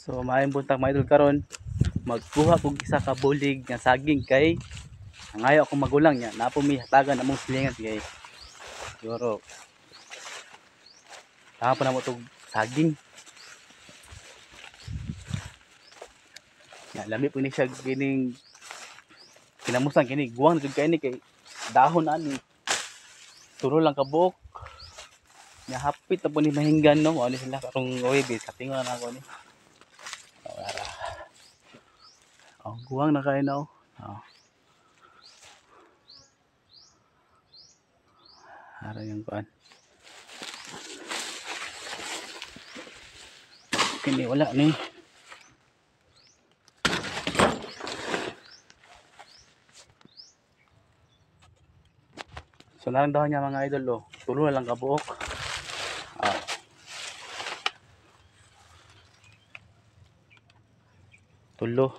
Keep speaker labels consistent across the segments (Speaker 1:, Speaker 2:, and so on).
Speaker 1: So maayong buntag, mga idol. Karon magkuha kog isa ka bulig nga saging kay nangayo akong magulang niya na po mi hatagan among silingan kay siguro tama pa na mo tog saging. Ya, lami po ni siya kining kinamusan kini, guwang na jud kay ni kay dahon ani. Tulo lang ka buok. Nya hapit na po ni mahinggan, no. Mao ni sila karong Huwebes, katingon na ako ni. Oh, ara. Oh, guwang na kayo na, oh. Oh. Ara yung kuan. Kini wala ni. So narang dahon niya, mga idol, oh. Tulo na lang kabuok. Ah. Tulo.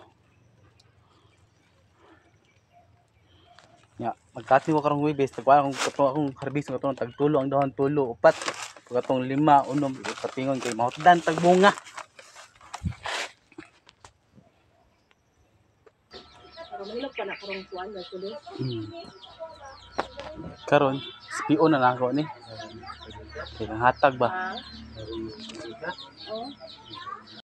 Speaker 1: Ya, magkati ko karong Huwebes, tagkuan akong katong akong harvest katong tagtulo ang dahon, tulo, upat, katong lima, unom, katingon kay mahutdan tag bunga.
Speaker 2: Pero mahilok pa na karong kuan na tulo.
Speaker 1: Karon, SPO na lang ako ni. Kay nang hatag ba?
Speaker 2: Ha? Oh.